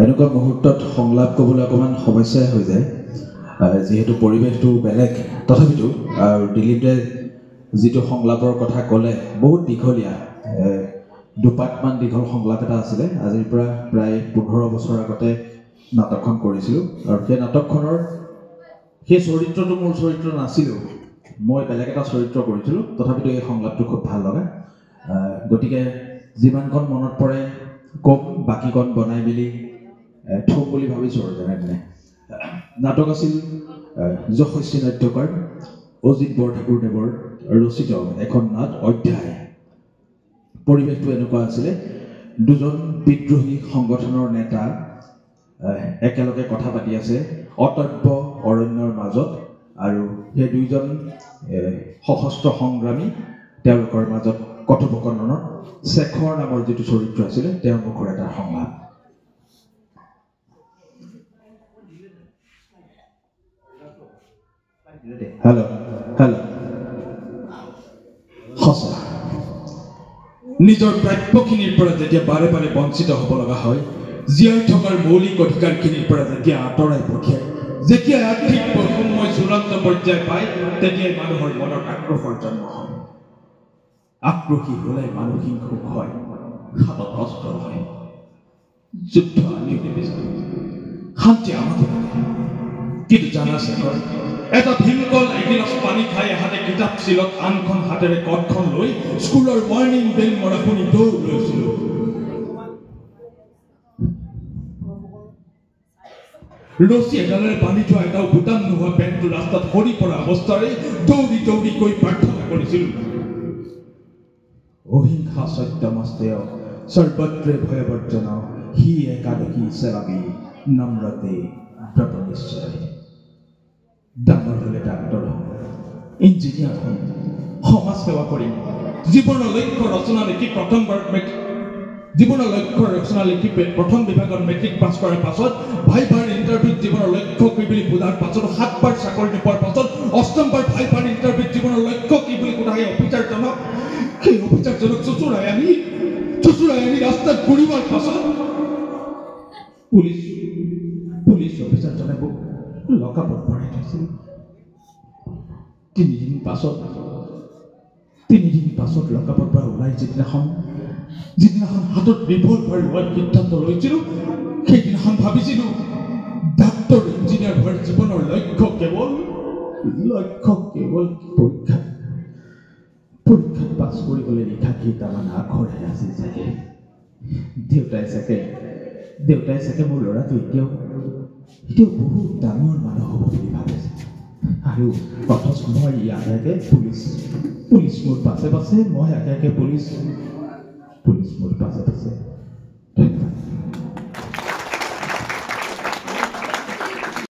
এনেকুৱা মুহূৰ্তত সংলাপ ক'বলৈ অকণমান সমস্যাই হৈ যায়, যিহেতু পৰিৱেশটো বেলেগ। তথাপিতো আৰু দিলীপ দাই যিটো সংলাপৰ কথা ক'লে বহুত দীঘলীয়া, দুপাতমান দীঘল সংলাপ এটা আছিলে। আজিৰ পৰা প্ৰায় 15 বছৰ আগতে নাটকখন কৰিছিলোঁ আৰু সেই নাটকখনৰ সেই চৰিত্ৰটো মোৰ চৰিত্ৰ নাছিলেও, মই বেলেগ এটা চৰিত্ৰ কৰিছিলোঁ। তথাপিতো এই সংলাপটো খুব ভাল লগা, গতিকে যিমানকণ মনত পৰে কম, বাকীকণ বনাই মেলি থ'ম বুলি ভাবিছোঁ। আৰু যেনে তেনে নাটক আছিল যশস্বী নাট্যকাৰ অজিত বৰঠাকুৰ দেৱৰ ৰচিত এখন নাট অধ্যায়। পৰিৱেশটো এনেকুৱা আছিলে, দুজন বিদ্ৰোহী সংগঠনৰ নেতা একেলগে কথা পাতি আছে অতব্য অৰণ্যৰ মাজত, আৰু সেই দুইজন সশস্ত্ৰ সংগ্ৰামী তেওঁলোকৰ মাজত কথোপকথনত শেখৰ নামৰ যিটো চৰিত্ৰ আছিলে তেওঁৰ মুখৰ এটা সংলাপ। হেল্ল' হেল্ল', সঁচা নিজৰ প্ৰাপ্যখিনিৰ পৰা যেতিয়া বাৰে বাৰে বঞ্চিত হ'ব লগা হয়, জীয়াই থকাৰ মৌলিক অধিকাৰখিনিৰ পৰা যেতিয়া আঁতৰাই পঠিয়ায়, যেতিয়া আৰ্থিক বৈষম্যই চূড়ান্ত পৰ্যায় পায়, তেতিয়াই মানুহৰ মনত আক্ৰোশৰ জন্ম হয়। আক্ৰোহী হ'লে মানুহ হিংসুক হয়, হাতত অস্ত্ৰ হয়। যুদ্ধ আমিও নিবিচাৰোঁ, শান্তি আমাকে লাগে। কিন্তু জানা শেখৰ, এটা ভীমকল এগিলাচ পানী খাই এহাতে কিতাপ চিলত আনখন হাতেৰে কটখন লৈ স্কুলৰ ৱাৰ্ণিং বেল মৰা শুনি দৌৰ লৈছিলোঁ। ৰছী এডালেৰে বান্ধি থোৱা এটাও বুটাম নোহোৱা পেণ্টটো ৰাস্তাত সৰি পৰা অৱস্থাৰে দৌৰি দৌৰি গৈ প্ৰাৰ্থনা কৰিছিলোঁ, অহিংসা সত্যমস্তেয় সৰ্বত্ৰে ভয়বৰ্জন হি একাদশী চেলাবি নম্ৰতে ব্ৰত নিশ্চয়। ডাঙৰ হ'লে ডাক্তৰ হ'ম, ইঞ্জিনিয়াৰ হ'ম, সমাজ সেৱা কৰিম। জীৱনৰ লক্ষ্য ৰচনা লিখি প্ৰথমবাৰ জীৱনৰ লক্ষ্য ৰচনা লিখি প্ৰথম বিভাগত মেট্ৰিক পাছ কৰাৰ পাছত ভাইভাৰ ইণ্টাৰভিউত জীৱনৰ লক্ষ্য কি বুলি সোধাৰ পাছত 7বাৰ চাকৰি নোপোৱাৰ পাছত অষ্টমবাৰ ভাইভাৰ ইণ্টাৰভিউত জীৱনৰ লক্ষ্য কি বুলি সোধা সেই অফিচাৰজনক চুচুৰাই আনি ৰাস্তাত ঘূৰিবৰ পাছত পুলিচ অফিচাৰজনে মোক লকআপত ভৰাই থৈছিল। তিনিদিন পাছত লকআপৰ পৰা ওলাই যিদিনাখন হাতত ৰিভলভাৰ লোৱাৰ সিদ্ধান্ত লৈছিলোঁ, সেইদিনাখন ভাবিছিলোঁ ডাক্তৰ ইঞ্জিনিয়াৰ হোৱাৰ জীৱনৰ লক্ষ্য কেৱল পৰীক্ষাত পাছ কৰিবলৈ লিখা কেইটামান আখৰহে আছিল চাগে। দেউতাই চাগে মোৰ ল'ৰাটো এতিয়াও বহুত ডাঙৰ মানুহ হ'ব বুলি ভাবিছে। আৰু অথচ মই আগে আগে পুলিচ মোৰ পাছে পাছে, মই আগে আগে পুলিচ মোৰ পাছে পাছে।